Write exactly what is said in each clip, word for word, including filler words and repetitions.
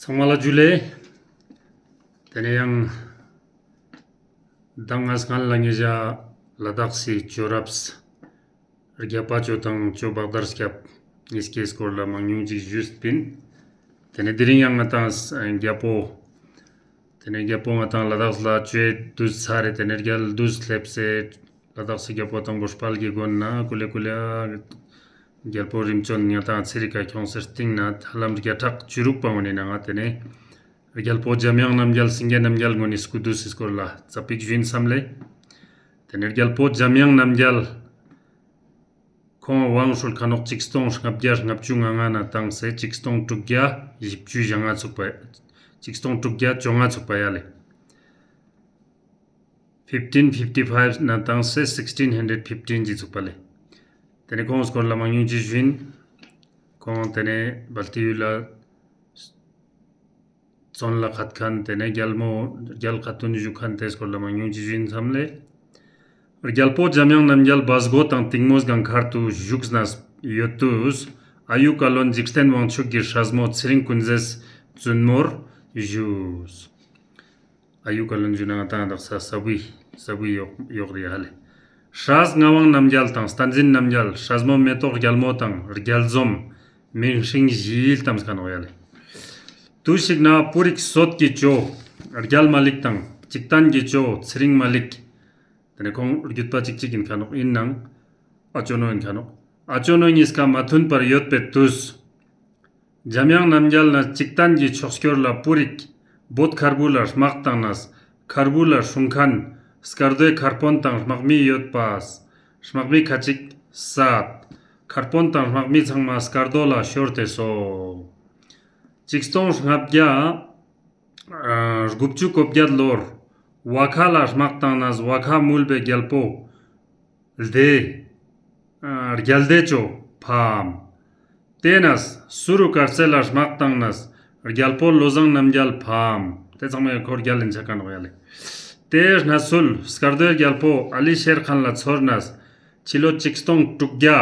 ཚང་མ་ལ་ཇུ་ལེ། ཏེ་ནེ་ཡང་མདང་ང་སྔན་ལ་ངེ་ཞ་ལ་དྭགས་སི་ཇོ་རབས་རྒྱལ་པོ་ཇོ་དང་ཇོ་བག་དར་སྐྱབས་ཉིས་ཀའི་སྐོར་ལ་མང་ཉུང་ཅིག་ཞུས་པིན། ཏེ་ནེ་དེ་རིང་ཡང་ང་དང་རྒྱལ་པོ་ཏེ་ནེ་རྒྱལ་པོ་ང་དང་ལ་དྭགས་ལ་ཇོའི་དུས་ཚར་རེ། ཏེ་ནེ་རྒྱལ་དུས་སླེབས་སེ་ལ་དྭགས་སི་རྒྱལ་པོ་དང་པོ་དཔལ་གྱི་མགོན་ན་ཀུ་ལེ་ཀུ་ལེ་རྒྱལ་པོ་རིམ་བྱོན་ང་དང་ཚེ་རི་ཀ་ཁྱོངས་སེ་སྟིང་ནེ་ཧ་ལམ་བརྒྱ་ཕྲག་བཅུ་དྲུག་པ་འོ་ནི་ནང་ང་ཏེ་ནེ་རྒྱལ་པོ་འཇམ་དབྱངས་རྣམ་རྒྱལ་སེང་གེ་རྣམ་རྒྱལ་གུན་ནི་སྐུ་དུས་སི་སྐོར་ལ་ཙ་པིག་ཞུ་ཡིན་བསམ་ལེ། ཏེ་ནེ་རྒྱལ་པོ་འཇམ་དབྱངས་རྣམ་རྒྱལ་ཁོང་དབང་སྲོལ་ཁ་ནོག་ཆིག་སྟོང་ལྔ་བརྒྱ་ལྔ་བཅུ་ང་ལྔ་ནེ་བཏང་སེ་ཆིག་སྟོང་དྲུག་བརྒྱ་བཞི་བཅུ་ཞེ་ལྔ་ཚུགས་པ། ཆིག་སྟོང་དྲུག་བརྒྱ་བཅོ་ལྔ་ཚུགས་པ་ཡ་ལེ། fifteen fifty five ནེ་བཏང་སེ་sixteen hundred fifteen ཅིག་ཚུགས་པ་ལེ། ཏེ་ནེ་ཁོང་སྐོར་ལ་མང་ཉུང་ཅིག་ཞུ་ཡིན། ཁོང་ཏེ་ནེ་སྦལ་ཏི་ཡུལ་ལ་བཙོན་ལ་ཁད་ཁན། ཏེ་ནེ་རྒྱལ་མོ་རྒྱལ་ཁ་ཏུན་བཞུགས་ཁན་ཏེ་སྐོར་ལ་མང་ཉུང་ཅིག་ཞུ་ཡིན་བསམ་ལེ། རྒྱལ་པོ་འཇམ་དབྱངས་རྣམ་རྒྱལ་བ་སྒོ་དང་གཏིང་མོ་སྒང་མཁར་དུ་བཞུགས་ནེ་ཡོད་དུས། ཨ་ཡུ་བཀའ་བློན་འཇིག་རྟེན་དབང་ཕྱུག་གི་སྲས་མོ་ཚེ་རིང་ཀུན་རྫེས་བཙུན་མོར་བཞུགས། ཨ་ཡུ་བཀའ་བློན་ཞུ་ན་ང་དང་དག་ས་ས་བུའི་ས་བུའི་ཡོག་ཡོག་རེ་ཧ་ལེ། སྲས་ངག་དབང་རྣམ་རྒྱལ་དང་བསྟན་འཛིན་རྣམ་རྒྱལ། སྲས་མོ་མེ་ཏོག་རྒྱལ་མོ་དང་རྒྱལ་འཛོམས་མིང་སྲིང་བཞི་ལྟམས་ཁན་ནོག་ཡ་ལེ། དུས་ཤིག་ན་པུ་རིག་སོད་ཀྱི་ཇོ་རྒྱལ་མ་ལིག་དང་ཅིག་ཏན་གྱི་ཇོ་ཚེ་རིང་མ་ལིག། ཏེ་ནེ་ཁོང་རྒྱུད་པ་ཅིག་ཅིག་ཡིན་ཁན་ནོག། ཡིན་ནང་ཨ་ཅོ་ནོ་ཡིན་ཁན་ནོག། ཨ་ཅོ་ནོ་ཉིས་ཀ་མ་མཐུན་པར་ཡོད་པའི་དུས། འཇམ་དབྱངས་རྣམ་རྒྱལ་ནེ་ཅིག་ཏན་གྱི་ཕྱོགས་སྐྱོར་ལ་པུ་རིག་བོད་མཁར་བུ་ལ་དམག་བཏང་ནེ་མཁར་བུ་ལ་སྲུང་ཁན་སྐར་རྡོའི་མཁར་དཔོན་དང་དམག་མི་ཡོད་པ་དམག་མི་ཁ་ཅིག་བསད། མཁར་དཔོན་དང་དམག་མི་ཚང་མ་སྐར་རྡོ་ལ་ཤོར་ཏེ་སོང་། ཆིག་སྟོང་ལྔ་བརྒྱ་ཨ་དགུ་བཅུ་གོ་བརྒྱད་ལོར་བ་ཁ་ལ་དམག་བཏང་ནེ་བ་ཁ་མུལ་བའི་རྒྱལ་པོ་ལྡེ་ཨ་རྒྱལ་ལྡེ་ཇོ་ཕམ། ཏེ་ནེ་སུ་རུ་དཀར་རྩེ་ལ་དམག་བཏང་ནེ་རྒྱལ་པོ་བློ་བཟང་རྣམ་རྒྱལ་ཕམ། ཏེ་ཚང་མ་ཁོ་རྒྱལ་ལ་ཆ་ཁན་ནོག་ཡ་ལེ། ཏེ་ནེ་སུ་སྐར་རྡོའི་རྒྱལ་པོ་ཨ་ལི་ཤེར་ཁཱན་ལ་ཚོར་ནེ་ཕྱི་ལོ་ཆིག་སྟོང་དྲུག་བརྒྱ་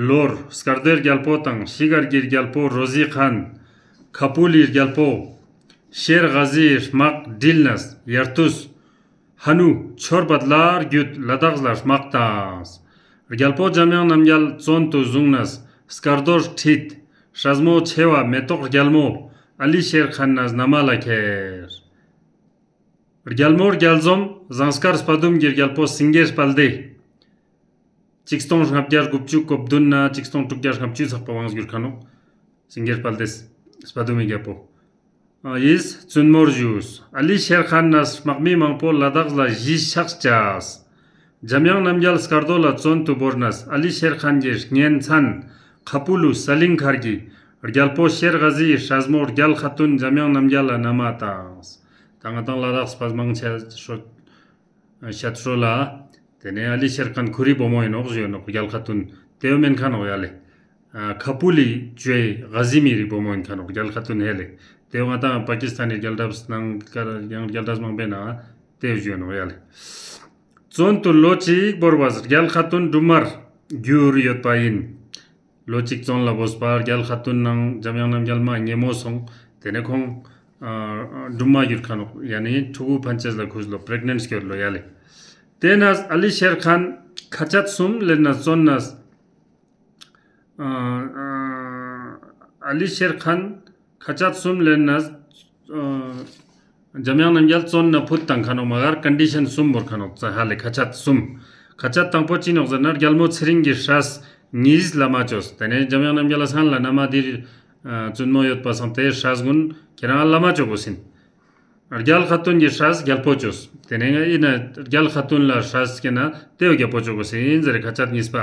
ལོར་སྐར་རྡོའི་རྒྱལ་པོ་དང་ཤི་གར་གྱི་རྒྱལ་པོ་རོ་ཟི་ཁཱན་ཁ་པུ་ལིའི་རྒྱལ་པོ་ཤེར་ག་ཟིའི་དམག་སྒྲིལ་ནེ་ཡར་དུས་ཧ་ནུ་ཆོར་བད་ལ་བརྒྱུད་ལ་དྭགས་ལ་དམག་བཏང་། རྒྱལ་པོ་འཇམ་དབྱངས་རྣམ་རྒྱལ་བཙོན་དུ་བཟུང་ནེ་སྐར་རྡོར་ཁྲིད། སྲས་མོ་ཆེ་བ་མེ་ཏོག་རྒྱལ་མོ་ཨ་ལི་ཤེར་ཁཱན་ནེ་ན་མ་ལ་ཁྱེར། རྒྱལ་མོ་རྒྱལ་འཛོམས་ཟངས་དཀར་དཔའ་གདུམ་གྱི་རྒྱལ་པོ་སེང་གེ་དཔལ་ལྡེ། ཆིག་སྟོང་ལྔ་བརྒྱ་དགུ་བཅུ་གོ་བདུན་ནེ་ཆིག་སྟོང་དྲུག་བརྒྱ་ལྔ་བཅུ་ཚག་པ་དབང་བསྒྱུར་ཁན་ནོག། སེང་གེ་དཔལ་ལྡེ་དཔའ་གདུམ་མི་རྒྱལ་པོ། ཨ་ཡིས་བཙུན་མོར་བཞུགས། ཨ་ལི་ཤེར་ཁཱན་ནེ་དམག་མི་མང་པོ་ལ་དྭགས་ལ་གཞིས་ཆགས་བཅས། འཇམ་དབྱངས་རྣམ་རྒྱལ་སྐར་རྡོ་ལ་བཙོན་དུ་བོར་ནེ་ཨ་ལི་ཤེར་ཁཱན་གྱི་གཉེན་ཚན་ཁ་པུ་ལུ་ས་ལིང་མཁར་གྱི་རྒྱལ་པོ་ཤེར་ག་ཟིའི་སྲས་མོ་རྒྱལ་ཁ་ཏུན་འཇམ་དབྱངས་རྣམ་རྒྱལ་ལ་ན་མ་བཏང་། ད་ང་དང་ལ་དྭགས་སི་མང་ཆེ་ཤོད་ཤད་སྲོལ་ལ། ཏེ་ནེ་ཨ་ལི་ཤེར་ཁཱན་ཁོ་རིའི་བུ་མོ་ཡིན་ནོག་ཞུ་ཡིན་ནོག་རྒྱལ་ཁ་ཏུན། ཏེ་བོ་མེན་ཁན་ནོག་ཡ་ལེ། ཨ་ཁ་པུ་ལི་ཇོའི་ག་ཟི་མི་རི་བུ་མོ་ཡིན་ཁན་ནོག་རྒྱལ་ཁ་ཏུན་ཧེ་ལེ། ཏེ་བོ་ང་དང་པ་ཀི་སི་ཐན་ནི་རྒྱལ་རབས་ནང་ཀ་ཡང་རྒྱལ་རབས་མང་པོའི་ནང་ཏེ་བོ་ཞུ་ཡིན་ནོག་ཡ་ལེ། བཙོན་དུ་ལོ་གཅིག་བོར་བ་རྒྱལ་ཁ་ཏུན་སྦྲུམ་མར་གྱུར་ཡོད་པ་ཡིན། ལོ་གཅིག་བཙོན་ལ་བོས་པ་རྒྱལ་ཁ་ཏུན་ནང་འཇམ་དབྱངས་རྣམ་རྒྱལ་མ་ཉེ་མོ་སོང་། ཏེ་ནེ་ཁོང་ཨ་སྦྲུམ་མ་གྱུར་ཁན་ནོག་ཡ་ནི་ཕྲུ་གུ་ཕན་ཆད་ལ་ཁུར་ལོ་པྲེག་ནེནཊ་སྐྱོར་ལོ་ཡ་ལེ། ཏེ་ནེ་ཨ་ལི་ཤེར་ཁཱན་ཁ་ཆད་གསུམ་ལེན་ནེ་བཙོན་ནེ་ཨ་ཨ་ཨ་ལི་ཤེར་ཁཱན་ཁ་ཆད་གསུམ་ལེན་ནེ་ཨ་འཇམ་དབྱངས་རྣམ་རྒྱལ་བཙོན་ནེ་ཕུད་བཏང་ཁན་ནོག་མ་གར་ཀོན་ཌི་ཤན་གསུམ་བོར་ཁན་ནོག་ཙ་ཧ་ལེ་ཁ་ཆད་གསུམ། ཁ་ཆད་དང་པོ་ཅི་ནོག་ཟེར་ན་རྒྱལ་མོ་ཚེ་རིང་གི་སྲས་གཉིས་བླ་མ་བཅོས། ཏེ་ནེ་འཇམ་དབྱངས་རྣམ་རྒྱལ་ལ་སྔན་ལ་ན་མ་དེ་རུ་ཨ་བཙུན་མོ་ཡོད་པ་སང་ཏེ་སྲས་གུན་ཁྱེ་རང་བླ་མ་བཅོ་གོས་ཡིན། རྒྱལ་ཁ་ཏུན་གྱི་སྲས་རྒྱལ་པོ་བཅོས། ཏེ་ནེ་ཡིན་ན་རྒྱལ་ཁ་ཏུན་ལ་སྲས་སྐྱེས་ན་ཏེ་བོ་རྒྱལ་པོ་བཅོ་གོས་ཡིན་ཟེར་ཁ་ཆད་གཉིས་པ།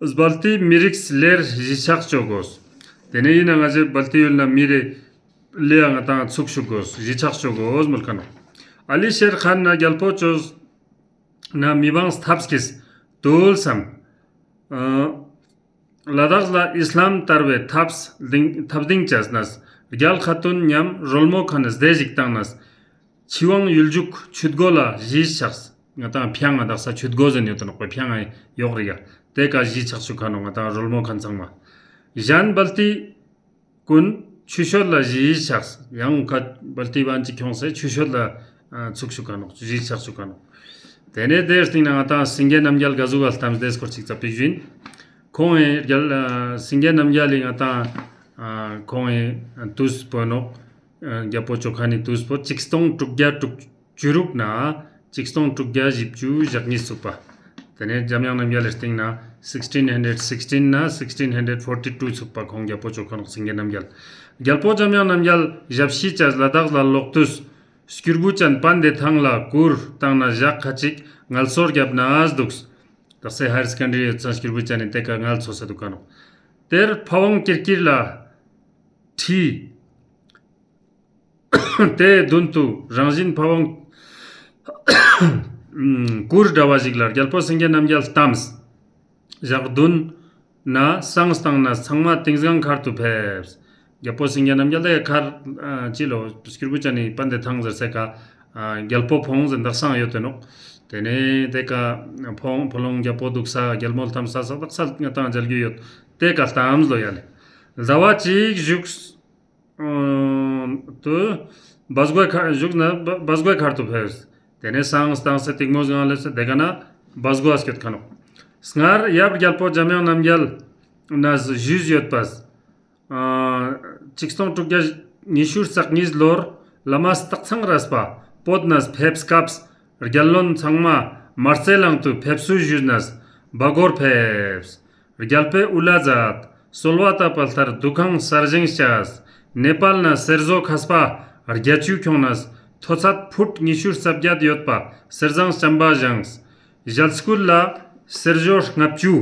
སྦལ་ཏི་མི་རིགས་ལེར་གཞིས་ཆགས་བཅོ་གོས། ཏེ་ནེ་ཡིན་ན་ང་ཞའི་སྦལ་ཏི་ཡུལ་ན་མི་རེ་ལེའང་ང་དང་ཚུགས་ཞུགས་གོས་གཞིས་ཆགས་བཅོ་གོས་མོལ་ཁན་ནོག། ཨ་ལི་ཤེར་ཁཱན་ནེ་རྒྱལ་པོ་བཅོས་ན་མི་འབངས་ཐབས་ཀྱིས་བཏུལ་སམ། ཨ་ལ་དྭགས་ལ་ཨིས་ལམ་དར་བའི་ཐབས་ལྡིང་ཐབས་ལྡིང་བཅས་ནེ་རྒྱལ་ཁ་ཏུན་མཉམ་རོལ་མོ་ཁཱན་སྡེ་ཞིག་བཏང་ནེ་ཆི་ཝང་ཡུལ་འཇུག་ཆུ་སྒོ་ལ་གཞིས་ཆགས། ང་དང་ཕྱང་ང་དག་ས་ཆུ་སྒོ་ཟེར་ཡོད་དོ་ནོག་པ་ཕྱང་ང་ཡོག་རེ་ག་ཏེ་ཀ་གཞིས་ཆགས་ཆུ་ཁ་ནོག་ང་དང་རོལ་མོ་ཁཱན་ཚང་མ། གཞན་སྦལ་ཏི་ཀུན་ ཆུ་ཤོད་ལ་བཞི་ཆགས། ཡང་ཁ་བལ་ཏི་བན་ཅིག་ཁྱོངས་སེ་ཆུ་ཤོད་ལ་ཨ་ཚུགས་ཅུག་ག་ནོག། བཞི་ཆགས་ཅུག་ག་ནོག། ཏེ་ནེ་ཏེའི་སྟིང་ནེ་ང་ཏང་སེང་གེ་རྣམ་རྒྱལ་ག་ཟུག་ག་ལྟམས་ཏེ་སྐོར་ཅིག་ཙ་པིག་ཞུ་ཡིན། ཁོང་ངི་རྒྱལ་ཨ་སེང་གེ་རྣམ་རྒྱལ་ལི་ང་ཏང་ཨ་ཁོང་ངི་ཨ་ཏུས་པོ་ནོག། ཨ་རྒྱལ་པོ་ཅོ་ཁན་ནི་ཏུས་པོ་ཆིག་སྟོང་དྲུག་བརྒྱ་དྲུག་ཅུ་དྲུག་ནེ་ཆིག་སྟོང་དྲུག་བརྒྱ་བཞི་བཅུ་ཞེ་གཉིས་ཚུག་པ། ཏེ་ནེ་འཇམ་དབྱངས་རྣམ་རྒྱལ་ལི་སྟིང་ནེ་sixteen hundred sixteen ནེ་sixteen hundred forty two ཚུག་པ་ཁོང་རྒྱལ་པོ་ཅོ་ཁན་ནོག་སེང་གེ་རྣམ་རྒྱལ། རྒྱལ་པོ་འཇམ་དབྱངས་རྣམ་རྒྱལ་ཞབས་ཕྱི་ཅས་ལ་དྭགས་ལ་ལོག་ཏུས་སྐྱུར་བུ་ཅན་པན་དེ་ཐང་ལ་གུར་བཏང་ནེ་ཞག་ཁ་ཅིག་ངལ་གསོ་རྒྱབ་ནེ་འདུགས། དག་ས་ཧ་ཡར་སེ་ཀན་ཌ་རི་ཡོད་ཙང་སྐྱུར་བུ་ཅན་ནི་ཏེ་ཀ་ངལ་གསོ་སེ་འདུག་ག་ནོག། ཏེར་ཕ་བོང་ཀིར་ཀིར་ལ་ཁྲིད། ཏེའི་དུན་དུ་རང་བཞིན་ཕ་བོང་གུར་འདྲ་བ་ཞིག་ལ་རྒྱལ་པོ་སེང་གེ་རྣམ་རྒྱལ་ལྟམས། ཞག་བདུན་ནེ་བསངས་བཏང་ནེ་ཚང་མ་ཏིང་སྒང་མཁར་དུ་ཕེབས། རྒྱལ་པོ་སེང་གེ་རྣམ་རྒྱལ་ཏེ་མཁར་ཨ་ཅི་ལོ་སྐྱུར་བུ་ཅན་ནི་པན་དེ་ཐང་ཟེར་སའི་ཀ་ཨ་རྒྱལ་པོ་ཕོང་ཟེར་དག་ས་ཡོད་དེ་ནོག། ཏེ་ནེ་ཏེ་ཀ་ཕོང་ཕོ་ལོང་རྒྱལ་པོ་འདུག་ས་རྒྱལ་མོ་ལྟམས་ས་ས་དག་ས་ང་ཏང་མཇལ་རྒྱུ་ཡོད། ཏེ་ཀ་ལྟམས་ལོ་ཡ་ལེ། ཟླ་བ་གཅིག་བཞུགས། ཨ་དུ་བ་སྒོའི་ཁ་བཞུགས་ནེ་བ་བ་སྒོའི་མཁར་དུ་ཕེབས། ཏེ་ནེ་བསངས་བཏང་སེ་ཏིང་མོ་སྒང་ལེབས་སེ་ཏེ་ཀ་ནེ་བ་སྒོ་སྐྱོད་ཁན་ནོག། སྔར་ཡབ་རྒྱལ་པོ་འཇམ་དབྱངས་རྣམ་རྒྱལ་ནེ་ཞུས་ཡོད་པ། ཨ་ཆིག་སྟོང་དྲུག་བརྒྱ་ཉི་ཤུ་རྩ་གཉིས་ལོར་བླ་མ་སྟག་ཚང་རས་པ་བོད་ནེ་ཕེབས་སྐབས་རྒྱལ་བློན་ཚང་མ་མ་རྩའི་གླིང་དུ་ཕེབས་བསུ་ཞུས་ནེ་བ་སྒོར་ཕེབས། རྒྱལ་པོས་དབུ་བླ་མཛད། གསོལ་བ་བཏབ་པ་ལྟར་འདུ་ཁང་གསར་བཞེངས་བྱས། ནེ་པཱལ་ནེ་གསེར་བཟོ་མཁས་པ་བརྒྱད་ཅུ་ཁྱོངས་ནེ་མཐོ་ཚད་ཕུཊ་ཉི་ཤུ་རྩ་བརྒྱད་ཡོད་པ་གསེར་ཟངས་བྱམས་པ་བཞེངས། ཞལ་སྐུད་ལ་གསེར་ཞོ་ལྔ་བཅུ།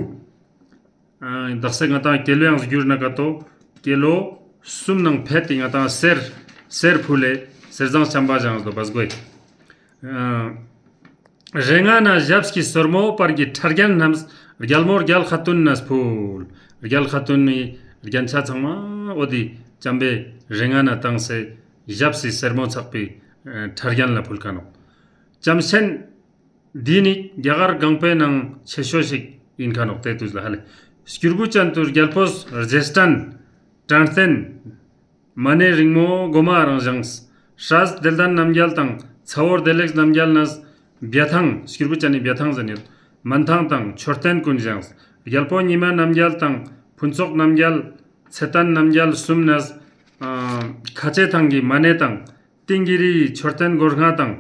ཨ་དག་ས་ང་ཏང་ཀེ་ལོ་ཡང་བསྒྱུར་ན་ཀ་ཏོ་ཀེ་ལོ་གསུམ་ནང་ཕེད་དེ་ང་ཏང་གསེར་གསེར་ཕུལ་ལེ་གསེར་ཟངས་བྱམས་པ་བཞེངས་ཏོ་བ་སྒོའི། ཨ་རེ་ལྔ་ནེ་ཞབས་ཀྱི་སོར་མོ་བར་གྱི་ཕྲ་རྒྱན་རྣམས་རྒྱལ་མོ་རྒྱལ་ཁ་ཏུན་ནེ་ཕུལ། རྒྱལ་ཁ་ཏུན་ནི་རྒྱན་ཆ་ཚང་མ་འོ་དེ་བྱམས་པའི་རེ་ལྔ་ནེ་བཏང་སེ་ཞབས་སི་སེར་མོ་ཚགས་པའི་ཨ་ཕྲ་རྒྱན་ལ་ཕུལ་ཁན་ནོག། བྱམས་ཆེན་འདི་ནི་རྒྱ་གར་གང་པོའི་ནང་ཆེ་ཤོས་ཤིག་ཡིན་ཁན་ནོག། ཏེ་དུས་ལ་ཧ་ལེ་སྐྱུར་བུ་ཅན་དུ་རྒྱལ་པོས་རྗེས་དྲན་དྲན་རྟེན་མ་ཎི་རིང་མོ་གོ་མ་རང་བཞེངས། སྲས་བདེ་ལྡན་རྣམ་རྒྱལ་དང་ཚ་བོ་བདེ་ལེགས་རྣམ་རྒྱལ་ནེ་བྱ་ཐང་སྐྱུར་བུ་ཅན་ནི་བྱ་ཐང་ཟེར་ནི་མན་ཐང་དང་མཆོད་རྟེན་ཀུན་བཞེངས། རྒྱལ་པོ་ཉི་མ་རྣམ་རྒྱལ་དང་ཕུན་ཚོགས་རྣམ་རྒྱལ་ཚེ་བརྟན་རྣམ་རྒྱལ་གསུམ་ནེ་ཨ་ཁ་ཆེ་ཐང་གི་མ་ཎི་དང་ཏིང་གི་རིའི་མཆོད་རྟེན་སྒོ་ལྔ་དང་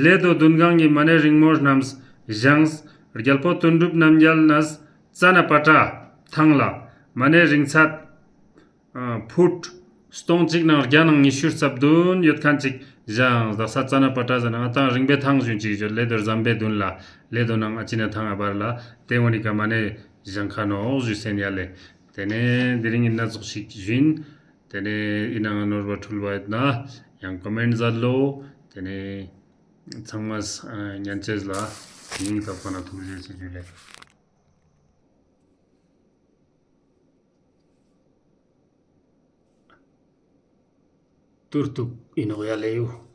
ལེ་དོ་བདུན་སྒང་གི་མ་ཎི་རིང་མོ་རྣམས་བཞེངས། རྒྱལ་པོ་དོན་གྲུབ་རྣམ་རྒྱལ་ནེ་ཙ་ན་པ་ཏྲ་ཐང་ལ་མ་ཎི་རིང་ཚད་ཨ་ཕུཊ་སྟོང་གཅིག་ནང་བརྒྱ་ནང་ཉི་ཤུ་རྩ་བདུན་ཡོད་ཁན་ཅིག་བཞེངས། དག་ས་ཙ་ན་པ་ཏྲ་ཟེར་ན་ང་ཏང་རིང་པའི་ཐང་ཞུན་ཅིག་ཡོད་ལེ་དོ་ཟམ་པའི་མདུན་ལ་ལེ་དོ་ནང་ཨ་ཅི་ན་ཐང་ཨ་བར་ལ་ཏེ་འོ་ནི་ཀ་མ་ཎི་བཞེངས་ཁན་ནོག་ཞུས་སེ་ཡིན་ཡ་ལེ། ཏེ་ནེ་དེ་རིང་ཨིན་ན་ཙོགས་ཤིག་ཞུ་ཡིན། ཏེ་ནེ་ཨིན་ན་ནོར་བ་འཁྲུལ་བ་ཡོད་ན་ཡང་ཀོ་མེནཊ་མཛད་ལོ། ཏེ་ནེ་ཚང་མ་ཉན་ཅེས་ལ་སྙིང་ཐག་པ་ནེ་ཐུགས་རྗེ་ཆེ་ཞུ་ལེ། ཏུར་ཏུག་ཨིན་ནོག་ཡ་ལེ་ཡུ།